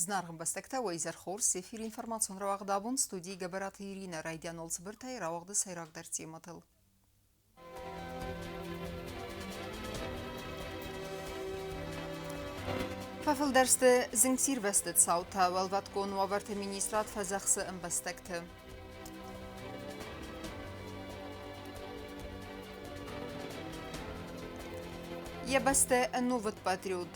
Зынаргъ ӕмбӕстӕгтӕ, уӕ изӕр хорз! Эфиры информацион рауагъд абон студийы Гӕбӕраты Иринӕ райдианыл цыбыртӕй рауагъды сӕйрагдӕр темӕтыл. Фӕфылдӕр сты зынгсирвӕзты цаутӕ, уӕлвӕткон уавӕрты министрад фӕдзӕхсы ӕмбӕстӕгты. Йӕ бӕстӕ ӕнувыд патриот,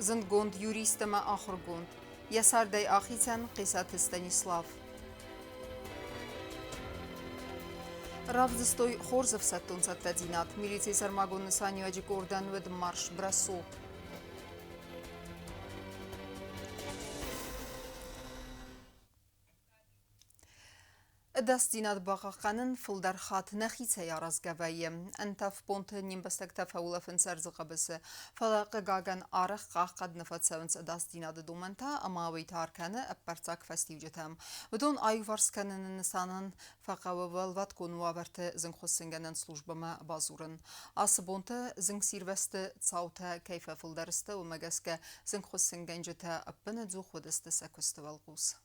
зындгонд юрист ӕмӕ ахуыргонд. Йӕ цардӕй ахицӕн Хъесаты Станислав. Равдыстой хорз ӕфсӕддон цӕттӕдзинад. Милицийы сӕрмагонд нысаниуӕджы къордӕн уыд марш-бросок. Ӕдасдзинад бахъахъхъӕнын фылдӕр хатт нӕхицӕй аразгӕ вӕййы. Ӕнтӕф бонты не мбӕстӕгтӕ фӕулӕфынц ӕрдзы хъӕбысы. Фӕлӕ, хъыгагӕн, арӕх хъахъхъӕд нӕ фӕцӕуынц ӕдасдзинады домӕнтӕ ӕмӕ уый та ӕркӕны ӕппӕрццаг фӕстиуджытӕм. Уыдон аиуварс кӕныны нысанӕн фӕхъӕуы уӕлвӕткон уавӕрты зынгхуыссынгӕнӕн службӕмӕ бадзурын. Ацы бонты зынгсирвӕзты цаутӕ кӕй фӕфылдӕр сты, уымӕ гӕсгӕ зынгхуыссынгӕнджытӕ ӕппынӕдзух уыдысты сӕ куысты уӕлхъус.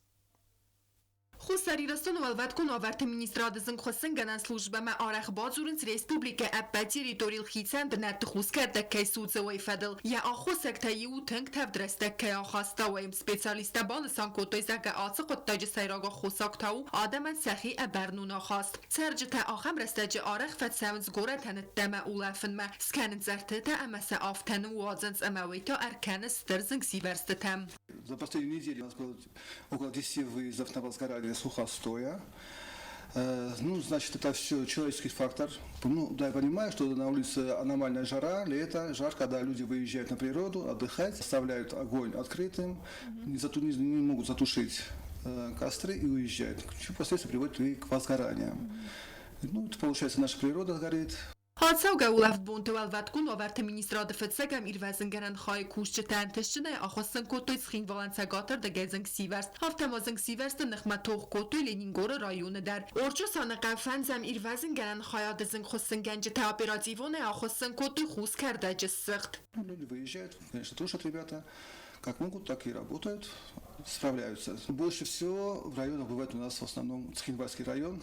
Хуссар Ирыстоны Уӕлвӕткон уавӕрты министрады зынгхуыссынгӕнӕн службӕмӕ арӕх бадзурынц республикӕ ӕппӕт территорийыл хицӕн бынӕтты хус кӕрдӕг кӕй судзы, уый фӕдыл. Йӕ аххосӕгтӕй иу тынг тӕвд рӕстӕг кӕй ахаста, уый. Специалисттӕ банысан кодтой, зӕгъгӕ, ацы хъуыддаджы сӕйраг аххосаг та у адӕмӕн сӕхи ӕбӕрнон ахаст. Цӕрджытӕ ахӕм рӕстӕджы арӕх фӕцӕуынц горӕтӕн ӕддӕмӕ улӕфынмӕ, скӕнынц ӕртытӕ ӕмӕ сӕ афтӕ ныууадзынц ӕмӕ уый та ӕркӕны стыр зынгсивӕрзтытӕм. За последнюю неделю у нас было около 10 выездов на возгорание сухостоя. Ну, значит, это все человеческий фактор. Ну, да, я понимаю, что на улице аномальная жара, лето, жар, когда люди выезжают на природу отдыхать, оставляют огонь открытым, не могут затушить костры и уезжают, что впоследствии приводит и к возгораниям. Ну, это получается, наша природа горит. Ацӕугӕ улӕфтбонты Уӕлвӕткон уавӕрты министрады фыццӕгӕм ирвӕзынгӕнӕн хайы кусджытӕ ӕнтыстджынӕй ахуыссын кодтой Цхинвалӕн цӕгатырдыгӕй зынгсивӕрзт. Афтӕ ма зынгсивӕрзты ныхмӕ тох кодтой Ленингоры районы дӕр. Орчъосаны хъӕу фӕндзӕм ирвӕзынгӕнӕн хайады зынгхуыссынгӕнджытӕ оперативонӕй ахуыссын кодтой хус кӕрдӕджы ссыгъд. Люди выезжают, конечно, тушат ребята, как могут, так и работают, справляются. Больше всего в районах бывает у нас в основном Цхинвальский район,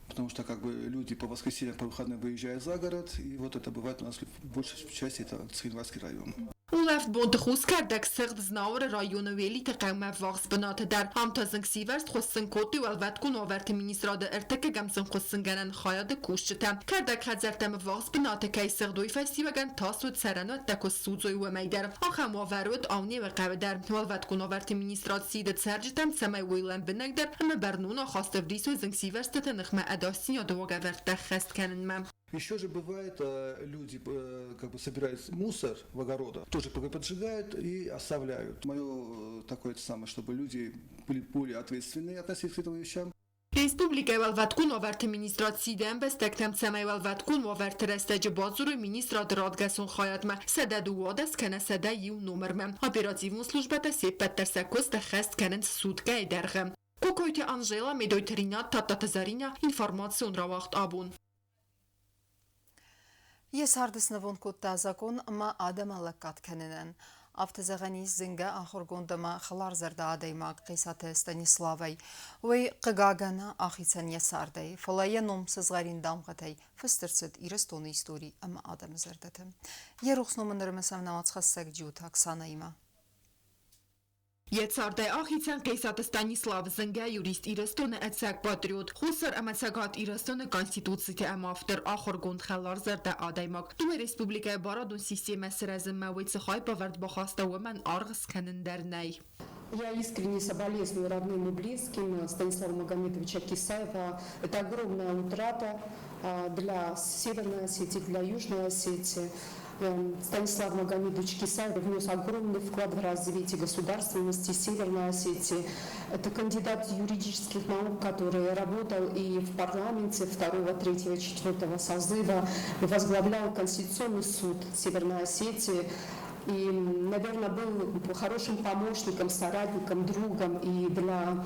потому что как бы люди по воскресеньям, по выходным выезжают за город, и вот это бывает у нас в большей части это Цхинвальский район. Улӕфтбонты хус кӕрдӕг сыгъд Знауыры районы Уелиты хъӕумӕ ввахс бынаты дӕр. Ам та зынгсивӕрзт хуыссын кодтой Уӕлвӕткон уавӕрты министрады ӕртыккӕгӕм зынгхуыссынгӕнӕн хайады кусджытӕ. Кӕрдӕг хӕдзӕрттӕм ввахс бынаты кӕй сыгъд, уый фӕстиуӕгӕн тас уыд цӕрӕнуӕттӕ куы ссудзой, уымӕй дӕр. Ахӕм уавӕр уыд Аунеуы хъӕуы дӕр. Уӕлвӕткон уавӕрты министрад сиды цӕрджытӕм, цӕмӕй уый лӕмбынӕгдӕр ӕмӕ бӕрнон ахаст ӕвдисой зынгсивӕрзтыты ныхмӕ ӕдасдзинады уагӕвӕрдтӕ ӕххӕст кӕнынмӕ. Еще же бывает, люди как бы собирают мусор в огородах, тоже поджигают и оставляют. Мое такое самое, чтобы люди были более ответственные относились к этим вещам. Республикӕйы Уӕлвӕткон уавӕрты министрад сиды ӕмбӕстӕгтӕм, цӕмӕй уӕлвӕткон уавӕрты рӕстӕджы бадзурой министрады радгӕсон хайадмӕ 112 кӕнӕ 101 номырмӕ. Оперативон службӕтӕ се ппӕт дӕр сӕ куыст ӕххӕст кӕнынц суткӕйы дӕргъы. Кокойты Анжела, Медойты Ринат, Тадтаты Зӕринӕ, информацион рауагъд абон. Йӕ царды снывонд кодта закъон ӕмӕ адӕмӕн лӕггад кӕнынӕн. Афтӕ зӕгъӕн ис зынгӕ ахуыргонд ӕмӕ хӕларзӕрдӕ адӕймаг Хъесаты Станиславӕй. Уый, хъыгагӕн, ахицӕн йӕ цардӕй, фӕлӕ йӕ ном сызгъӕрин дамгъӕтӕй фыст ӕрцыд Ирыстоны истори ӕмӕ адӕмы зӕрдӕты. Йӕ рухс ном ын ӕрымысӕм нӕ уацхӕссӕг Джиоты Оксанӕимӕ. Йӕ цардӕй ахицӕн Хъесаты Станислав, зынгӕ юрист, Ирыстоны ӕцӕг патриот, Хуссар ӕмӕ Цӕгат Ирыстоны Конституциты ӕмавтор, ахуыргонд, хӕларзӕрдӕ адӕймаг. Дыууӕ республикӕйы барадон системӕ сырӕзынмӕ уый цы хайбавӕрд бахаста, уымӕн аргъ скӕнын дӕр нӕй. Я искренне соболезную родным и близким Станислава Магомедовича Кисаева. Это огромная утрата для Северной Осетии, для Южной Осетии. Станислав Магомедович Кисаев внес огромный вклад в развитие государственности Северной Осетии. Это кандидат юридических наук, который работал и в парламенте второго, третьего, четвертого созыва, возглавлял Конституционный суд Северной Осетии. И, наверное, был хорошим помощником, соратником, другом и для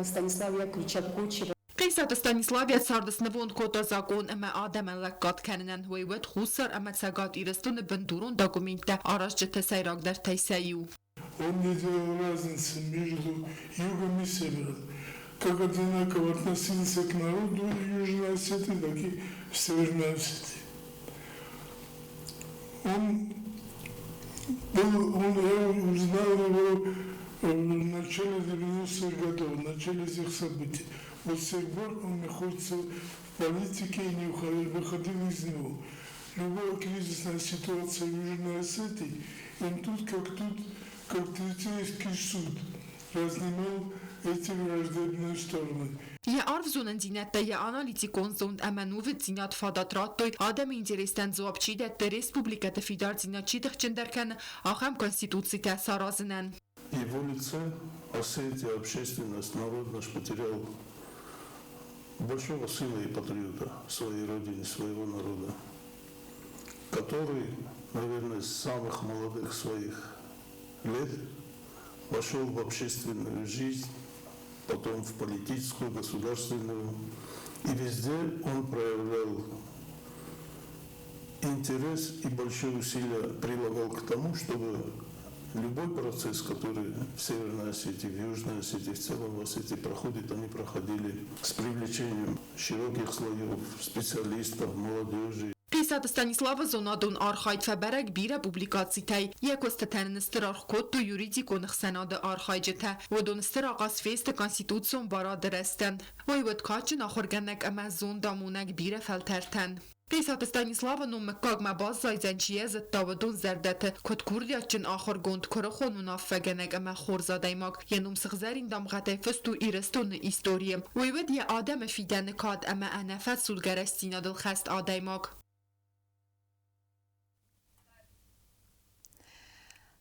Станислава Яковлевича Кочева. Хъесаты Станислав йӕ царды снывонд кодта закъон ӕмӕ адӕмӕн лӕггад кӕнынӕн. Уый уыд Хуссар ӕмӕ Цӕгат Ирыстоны бындурон документтӕ аразджыты сӕйрагдӕртӕй сӕ иу. Он не делал разницы между югом и севером. Как одинаково относился к народу Южной Осетии, так и в Северной Осетии. Я узнал его в начале 90-х годов, в начале этих событий. Вот с тех пор он находится в политике и не выходил из него. Любая кризисная ситуация в Южной Осетии, он тут как тут, как третейский суд, разнимал эти враждебные стороны. Йӕ арф зонындзинӕдтӕ, йӕ аналитикон зонд ӕмӕ ӕнувыддзинад фадат радтой, адӕмы интерестӕн дзуапп чи дӕтты, республикӕты фидардзинад чи тыхджындӕр кӕны, ахӕм конституцитӕ саразынӕн. Его лице Осетия, общественность, народ наш потерял большого сына и патриота своей родины, своего народа, который, наверное, с самых молодых своих лет вошел в общественную жизнь, потом в политическую, государственную. И везде он проявлял интерес и большие усилия прилагал к тому, чтобы любой процесс, который в Северной Осетии, в Южной Осетии, в целом в Осетии проходит, они проходили с привлечением широких слоев, специалистов, молодежи. Хъесаты Станиславы зонадон архайд фӕбӕрӕг бирӕ публикацитӕй. Йӕ куыстытӕн ын стыр аргъ кодтой юридикон ӕхсӕнады архайджытӕ. Уыдон стыр ахъаз фесты конституцион барады рӕзтӕн. Уый уыд кадджын ахуыргӕнӕг ӕмӕ зондамонӕг бирӕ фӕлтӕртӕн. Хъесаты Станиславы ном мыггагмӕ баззайдзӕн, чи йӕ зыдта, уыдон зӕрдӕты, куыд курдиатджын ахуыргонд, куырыхон уынаффӕгӕнӕг ӕмӕ хорз адӕймаг. Йӕ ном сыгъзӕрин дамгъӕтӕй фыст у Ирыстоны историйы. Уый уыд йӕ адӕмы фидӕны кад ӕмӕ ӕнӕфӕцудгӕ рӕстдзинадыл хӕст адӕймаг.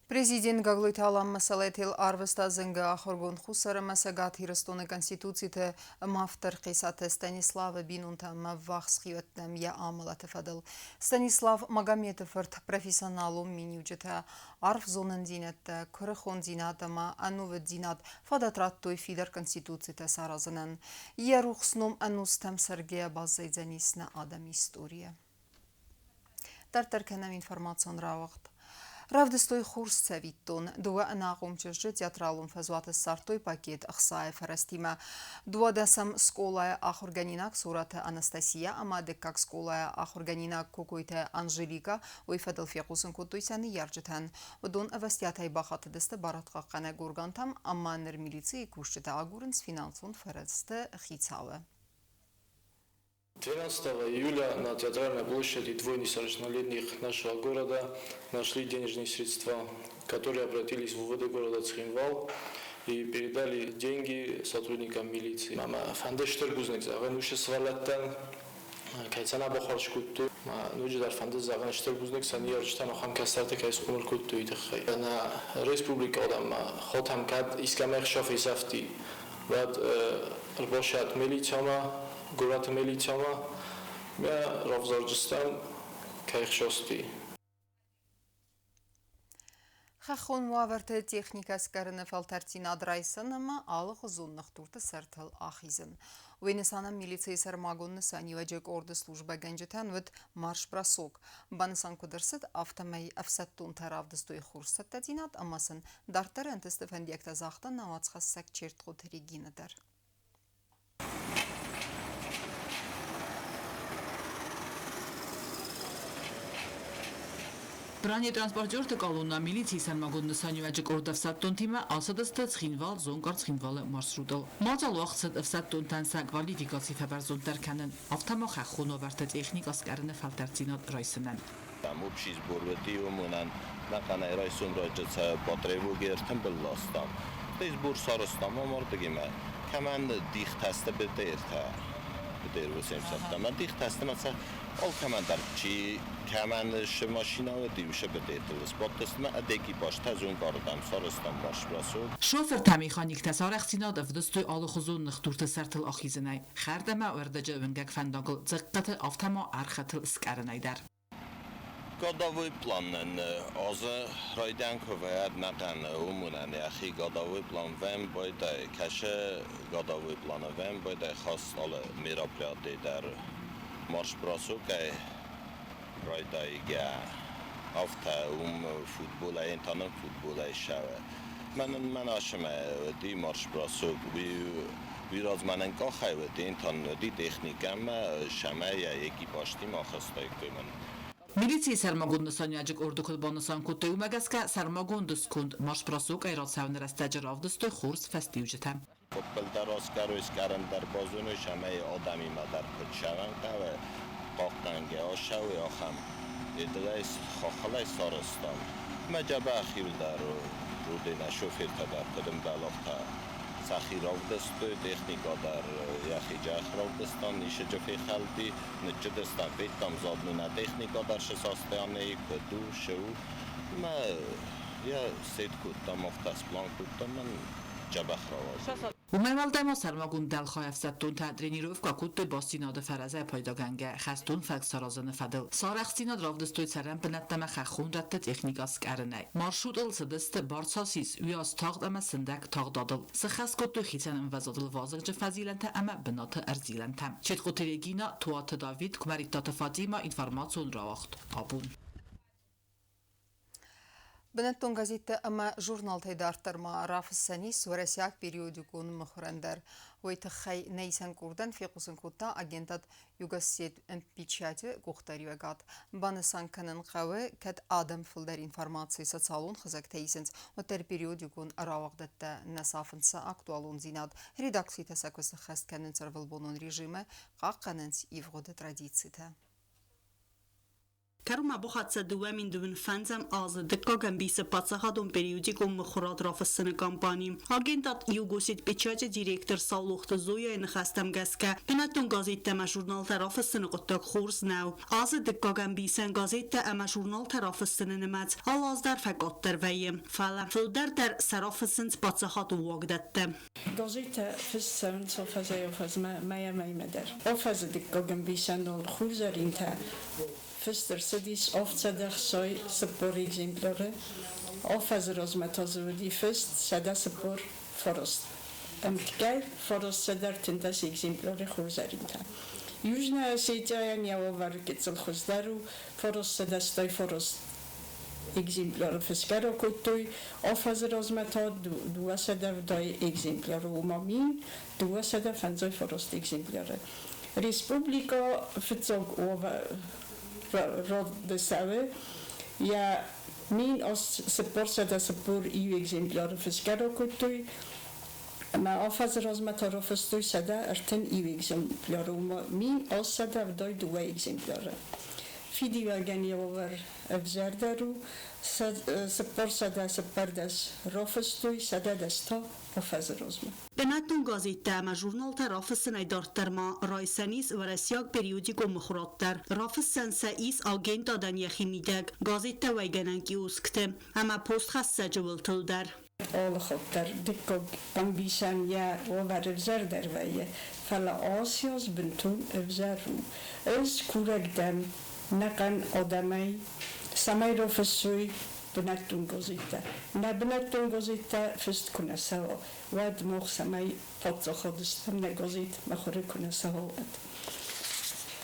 Президент Гаглойты Алан мӕсӕлӕтыл арвыста зынгӕ ахуыргонд Хуссар ӕмӕ Цӕгат Ирыстоны Конституциты ӕмӕ автор Хъесаты Станиславы бинонтӕм ӕввахс хиуӕттӕм йӕ амӕлӕты фӕдыл. Станислав Магометы фырт профессионалон миниуджытӕ, арф зонындзинӕдтӕ, куырыхондзинад ӕмӕ ӕнувыддзинад фадат радтой фидар конституцитӕ саразынӕн. Йӕ рухс ном ӕнустӕм цӕргӕйӕ баззайдзӕнис нӕ адӕмы историйӕ. Дарддӕр кӕнӕм информацион рауагъд. Равдыстой хорз цӕвиттон. Дыууӕ ӕнахъом чызджы театралон фӕзуаты ссардтой пакет ӕхцайы фӕрӕзтимӕ. Дыууадӕсӕм скъолайы ахуыргӕнинаг Сураты Анастасия ӕмӕ дыккаг скъолайы ахуыргӕнинаг Кокойты Анжелика уый фӕдыл фехъусын кодтой сӕ ныййарджытӕн. Уыдон ӕвӕстиатӕй бахатыдысты барадхъахъхъӕнӕг органтӕм ӕмӕ ныр милицийы кусджытӕ агурынц финансон фӕрӕзты хицауы. 12 июля на Театральной площади двое несовершеннолетних нашего города нашли денежные средства, которые обратились в УВД города Цхинвал и передали деньги сотрудникам милиции. Ма фӕнды стыр бузныг зӕгъын уыцы сывӕллӕттӕн, кӕй сӕ нӕ баххуыс кодтой. Ма ноджыдӕр фӕнды зӕгъын стыр бузныг сӕ ныййарджытӕн ахӕм кӕстӕрты кӕй схъомыл кодтой, уый тыххӕй. Нӕ республикӕ адӕммӕ хотӕм кӕд искӕмӕ ӕхца фесӕфти, уӕд ӕрбасиат милицӕмӕ, горӕты милицӕмӕ, мӕ равзарджыстӕм кӕй хсости. Хӕххон уавӕрты техникӕ скӕрыны фӕлтӕрддзинад райсын ӕмӕ алыгъуызон ныхдурты сӕртыл ахизын. Уый нысанӕн милицийы сӕрмагонд нысаниуӕджы къорды службӕгӕнджытӕн уыд марш-бросок. Банысан куыд ӕрцыд, афтӕмӕй ӕфсӕддонтӕ равдыстой хорз цӕттӕдзинад ӕмӕ сын дарддӕр ӕнтысты фӕндиӕгтӕ загъта нӕ уацхӕссӕг Чертхъоты Регинӕ дӕр. Бронетранспортерты колонна милицийы сӕрмагонд нысаниуӕджы къорд ӕфсӕддонтимӕ ацыдысты Цхинвал-Зонкъар-Цхинвалы маршрутыл. Мадзал уагъд цыд ӕфсӕддонтӕн сӕ квалификаци фӕбӕрзонддӕр кӕнын, афтӕ ма хӕххон уавӕрты техникӕ скъӕрыны фӕлтӕрддзинад райсынӕн. Там общий сбор уымонӕн нӕхъӕнӕй райсом раджы сӕ батревоги ӕртымбыл ластам. Стӕй сбор сарӕзтам амардыгимӕ. Кӕмӕн дихтӕ сты БТР-тӕ, БТР 87-ӕм дихтӕ сты ӕмӕ сӕ алкӕмӕн дӕр чи кӕмӕн сы машинӕ уыди, уыцы БТР-тыл сбадтысты ӕмӕ ӕд экипажтӕ зонгардӕм сарӕзтам марш-бросок. Шофыртӕ-механиктӕ сӕ арӕхстдзинад ӕвдыстой алыхуызон ныхдурты сӕртыл ахизынӕй, хӕрд ӕмӕ уӕрдӕджы уынгӕг фӕндагыл дзыхъхъыты, афтӕ ма ӕрхытыл скъӕрынӕй дӕр. Годовой планӕн азы райдиан куы вӕййӕд нӕхъӕн уымонӕн йӕхи годовой план вӕм байдайы, кӕсы годовой планы вӕм байдайы хӕс алы мероприятий дӕр марш-бросокӕй райдайгӕ, афтӕ уым футболӕй та нын футболӕй ссӕуы. Մենաշեմ է դի մարշբրասոկ վիրազմանեն կախայ դենթան դի տեխնիկամը շամայ էկիպաժտի մախստայկոյմն Милицийы сӕрмагонд нысаниуӕджы къорды куыд банысан кодтой, уымӕ гӕсгӕ сӕрмагонд сконд марш-бросок ӕй рацӕуыны рӕстӕджы равдыстой хорз фӕстиуджытӕ. Футболдар оскаруй скарындар базуну шамай одамима дар кучаван қаве қоққанге ошауи охам эдлай хохлай сарыстам маҷаба хилдар рудена шоферта дар кудум балохта сахи равдастой техника дар яхи ҷах равдастан ниша фехалди ничдастан феттам заднуна техника дар шисостояне куду шоу ма я сет куттам офтас план куттам ман ҷабах раваз. Уымӕй уӕлдай ма сӕрмагонд дӕлхай ӕфсӕддонтӕ тренировкӕ кодтой бастдзинады фӕрӕзӕй пайдагӕнгӕ хӕстон фӕтк саразыны фӕдыл. Сӕ арӕхстдзинад равдыстой цӕрӕн бынӕттӕ ӕмӕ хӕххон рӕтты техникӕ скъӕрынӕй. Маршрутыл цыдысты бӕрцасис, уыйас тагъд ӕмӕ сындӕг тагъдадыл. Сыххӕст кодтой хицӕн ӕмвӕзадыл вазыгджын фӕзилӕнтӕ ӕмӕ бынаты ӕрзилӕнтӕ. Четхъоты Регина, Туаты Давид, Куымӕридтаты Фатимӕ, информацион рауагъд Абон. Бынӕттон газеттӕ ӕмӕ журналтӕй дарддӕр ма рафыссӕн ис уӕрӕсейаг периодикон мыхуырӕн дӕр. Уый тыххӕй нӕ исӕн къордӕн фехъусын кодта агентад Югосетпечать-ы къухдариуӕгад. Банысан кӕнын хъӕуы, кӕд адӕм фылдӕр информаци социалон хызӕгтӕ исынц, уӕддӕр периодикон рауагъдӕттӕ нӕ сафынц сӕ актуалондзинад. Редакцитӕ сӕ куыст ӕххӕст кӕнынц ӕрвылбонон режимы, хъахъхъӕнынц ивгъуыды традицитӕ. Кӕронмӕ бахӕццӕ 2025 азы дыккаг ӕмбисы паддзахадон периодикон мыхуырад рафыссыны кампани. Агентад Югосетпечать-ы директор Саулохты Зояйы ныхӕстӕм гӕсгӕ, бынӕттон газеттӕ ӕмӕ журналтӕ рафыссыны хъуыддаг хорз нӕу. Азы дыккаг ӕмбисӕн газеттӕ ӕмӕ журналтӕ рафыссыны нымӕц алы аз дӕр фӕкъаддӕр вӕййы. Фӕлӕ фылдӕр дӕр сӕ рафыссынц паддзахадон уагдӕттӕ. Газеттӕ фыст цӕуынц афӕдзӕй-афӕдзмӕ, мӕйӕ-мӕймӕ дӕр. Афӕдзы дыккаг ӕмбисӕныл Хурзӕринтӕ фыст ӕрцыдис 740 экземпляры. Афӕдзы размӕ та дзы уыди фыст 149. Ӕмткӕй 913 экземпляры Хурзӕринтӕ. Южная Осетияйӕн йӕ уавӕр гыццыл хуыздӕр у, 909 экземпляры фысгӕ ракодтой, афӕдзы размӕ та 270 экземпляры, ома 1259 экземпляры. Республикӕ фыццаг рады цӕуы, йӕ 1441 экземпляры фысгӕ ракодтой, ӕмӕ афӕдзы размӕ та рафыстой 131 экземпляры, ома 1872 экземпляры. Фидиуӕгӕн йӕ уавӕр ӕвзӕрдӕр у, 414 рафыстой, 110 та афӕдзы размӕ. Бынӕттон газеттӕ ӕмӕ журналтӕ рафыссынӕй дарддӕр ма райсӕн ис уӕрӕсейаг периодикон мыхуырад дӕр. Рафыссӕн сӕ ис агентадӕн йӕхи мидӕг, газеттӕ уӕйгӕнӕн киоскты ӕмӕ постхӕссӕджы уылтыл дӕр. Алы хатт дӕр дыккаг ӕмбисӕн йӕ уавӕр ӕвзӕрдӕр вӕййы, фӕлӕ ацы аз бынтон ӕвзӕр у. Ӕз курӕг дӕн нӕхъӕн адӕмӕй, цӕмӕй рафыссой бынӕттон газеттӕ. Нӕ бынӕттон газеттӕ фыст куы нӕ цӕуа, уӕд мах цӕмӕй паддзахады стӕм, нӕ газет мыхуыры куы нӕ цӕуа, уӕд.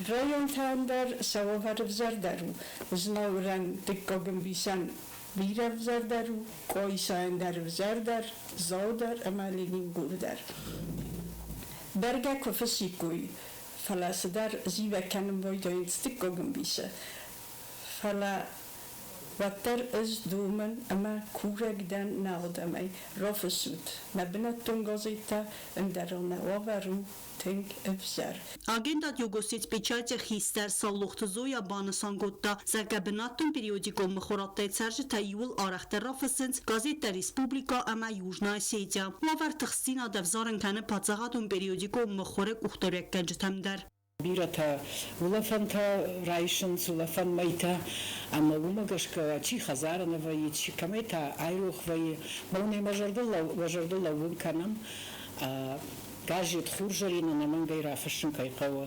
Районтӕн дӕр сӕ уавӕр ӕвзӕрдӕр у. Знауырӕн дыккаг ӕмбисӕн бирӕ ӕвзӕрдӕр у, Къуайсайӕн дӕр ӕвзӕрдӕр, Дзау дӕр ӕмӕ Ленингор дӕр. Бӕргӕ куы фыссиккой, фӕлӕ цыдӕр зивӕг кӕнын байдайынц дыккаг ӕмбисы. Фӕлӕ уӕддӕр ӕз домын ӕмӕ курӕг дӕн нӕ адӕмӕй, рафыссут нӕ бынӕттон газеттӕ, ӕндӕр нӕ уавӕр у тынг ӕвзӕр. Агентад Югосетпечать-ы хистӕр Саулохты Зоя банысан кодта, зӕгъгӕ бынӕттон периодикон мыхуырадтӕй цӕрджытӕ иууыл арӕхдӕр рафыссынц газеттӕ Республика ӕмӕ Южная Осетия. Уавӕр тыхстдзинад ӕвзарын кӕны паддзахадон периодикон мыхуыры къухдариуӕггӕнджытӕм дӕр. Бирӕтӕ улӕфӕнтӕ райсынц, улӕфӕн мӕйтӕ, ӕмӕ уымӕ гӕсгӕ чи хӕдзары нӕ вӕййы, чи кӕмӕй та айрох вӕййы. Мӕ уын мӕ зӕрдыл лӕууын кӕнӕм, газет Хурзӕрин ӕнӕмӕнгӕй рафыссын кӕй хъӕуы.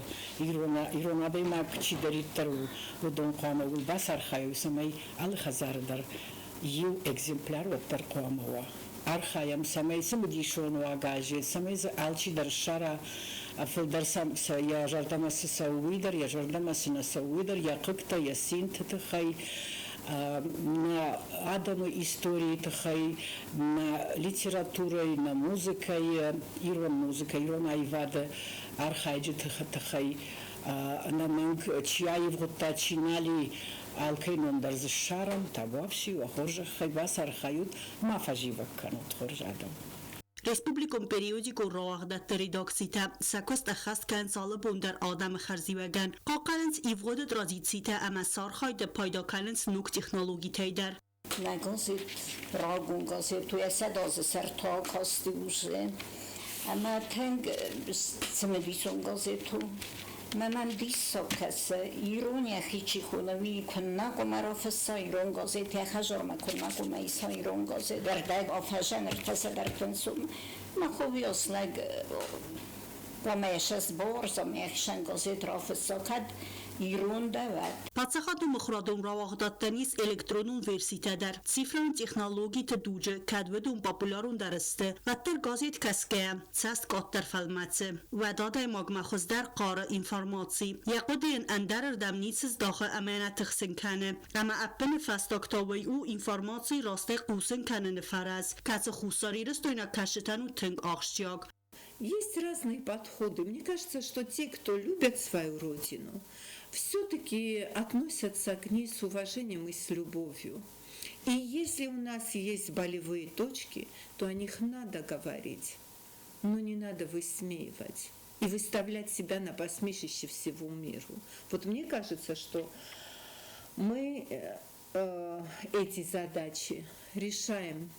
Ирон адӕймаг чидӕриддӕр у, уыдон хъуамӕ уый бацархайой, цӕмӕй алы хӕдзары дӕр иу экземпляр уӕддӕр хъуамӕ уа. Архайӕм, цӕмӕй цымыдисон уа газет, цӕмӕй дзы алчидӕр ссара фылдӕр сӕ йӕ зӕрдӕмӕ цы цӕуы, уый дӕр, йӕ зӕрдӕмӕ цы нӕ цӕуы, уый дӕр, йӕ хъыгтӕ, йӕ цинты тыххӕй. Нӕ адӕмы историйы тыххӕй, нӕ литературӕйы, нӕ музыкӕйы, ирон музыкӕ, ирон аивады архайджыты тыххӕй ӕнӕмӕнг чи аивгъуыдта, чи нал и, алкӕй ном дӕр дзы ссарӕм, табуафси, уӕ хорзӕхӕй бацархайут, ма фӕзивӕг кӕнут, хорз адӕм. Республикон периодикон рауагъдӕтты редакцитӕ сӕ куыст ӕххӕст кӕнынц алы бон дӕр адӕмы хӕрзиуӕгӕн, хъахъхъӕнынц ивгъуыды традицитӕ ӕмӕ сӕ архайды пайда кӕнынц ног технологитӕй дӕр. Нӕ газет, рагон газет у, йӕ 100 азы сӕрты акасти уже. Ӕмӕ тынг цымыдисон газет у. Мӕ мӕм диссаг кӕсы, ирон йӕхи чи хоны, уый куыннӕ хъуамӕ рафысса ирон газет, йӕ хӕдзармӕ куыннӕ хъуамӕ иса ирон газет. Ӕрдӕг афӕзӕн ӕртӕсӕдӕ сомы. Мах лӕг хъуамӕ йӕ сборз ӕмӕ йӕхицӕн газет рафысса, кӕд ирон дӕ, уӕд. Паддзахадон мыхуырадон рауагъдадтӕн ис электронон верситӕ дӕр. Цифрон технологиты дуджы кӕд уыдон популярондӕр сты, уӕддӕр газет кӕсгӕйӕ, цӕст къаддӕр фӕлмӕцы. Уӕд адӕймагмӕ хуыздӕр хъары информаци. Йӕ хъуыды йын ӕндӕрырдӕм ницы здахы ӕмӕ нӕ тыхсын кӕны. Ӕмӕ ӕппыныфӕстаг та уый у информаци растӕй хъусын кӕныны фӕрӕз, кӕцы хуссарирыстойнаг кӕсджытӕн у тынг ахсджиаг. Есть разные подходы. Мне кажется, что те, кто любят свою родину, все-таки относятся к ней с уважением и с любовью. И если у нас есть болевые точки, то о них надо говорить, но не надо высмеивать и выставлять себя на посмешище всему миру. Вот мне кажется, что мы эти задачи решаем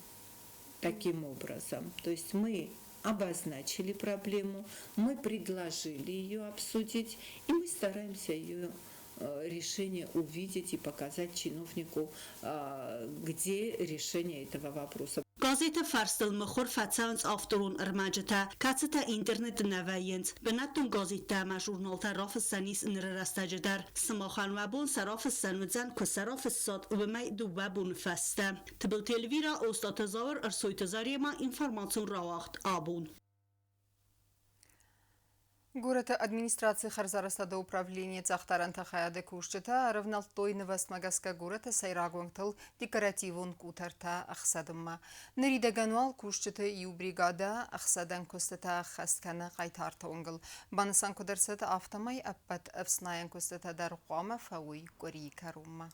таким образом. То есть мы обозначили проблему, мы предложили ее обсудить, и мы стараемся ее решение увидеть и показать чиновнику, где решение этого вопроса. Газеты фӕрстыл мыхуыр фӕцӕуынц авторон ӕрмӕджытӕ, кӕцытӕ интернеты нӕ вӕййынц. Бынӕттон газеттӕ ӕмӕ журналтӕ рафыссӕн ис ныры рӕстӕджы дӕр. Сымахӕн уӕ бон сӕ рафыссӕн уыдзӕн, куы сӕ рафыссат, уымӕй 2 боны фӕстӕ. Тыбылты Эльвира, Остъаты Зауыр, Ӕрсойты Зарема, информацион рауагъд «Абон». Горӕты администрацийы хӕрзарӕзтады управленийы цъӕхдарӕнты хайады кусджытӕ ӕрӕвнӕлдтой нывӕзтмӕ гӕсгӕ горӕты сӕйраг уынгтыл декоративон къутӕртӕ ӕхсӕдынмӕ. Ныридӕгӕн уал кусджыты иу бригадӕ ӕхсӕдӕн куыстытӕ ӕххӕст кӕны Хъайтарты уынгыл. Банысан куыд ӕрцыд, афтӕмӕй ӕппӕт ӕфснайӕн куыстытӕ дӕр хъуамӕ фӕуой къуырийы кӕронмӕ.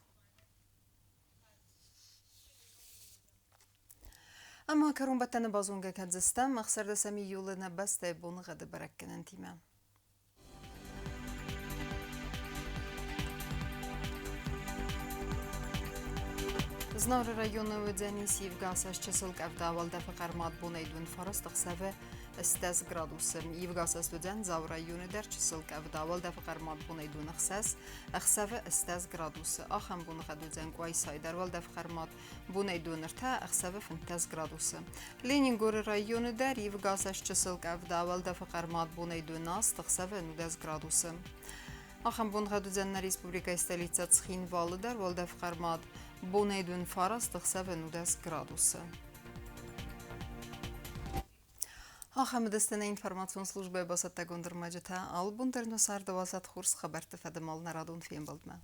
Ӕмӕ кӕронбӕттӕны базонгӕ кӕндзыстӕм 16 июлы нӕ бӕстӕйы боныгъӕды бӕрӕггӕнӕнтимӕ. Знауыры районы уыдзӕнис ивгӕ чысыл къӕвда, уӕлдӕфы хъӕрмад бонӕй 9 ӕхсӕвы 8 градусы. Ивгӕ уыдзӕн Дзауы районы дӕр чысыл къӕвда, уӕлдӕфы хъӕрмад бонӕй 6 ӕхсӕвы 8 градусы. Ахӕм боныгъӕд уыдзӕн Къуайсайы дӕр, уӕлдӕфы хъӕрмад бонӕй 3 ӕхсӕвы 15 градусы. Ленингоры районы дӕр ивгӕ чысыл къӕвда, уӕлдӕфы хъӕрмад бонӕй 12 ӕхсӕвы 10 градусы. Ахӕм боныгъӕд уыдзӕн нӕ республикӕйы столицӕ Цхинвалы дӕр, уӕлдӕфы хъӕрмад бонӕй 9 ӕхсӕвы 10 градусы. Ахӕм уыдысты нӕ информацион службӕйы бацӕттӕгонд ӕрмӕджытӕ. Алы бон дӕр нӕ царды уадзӕд хорз хабӕртты фӕдыл нӕ радон фембӕлдмӕ.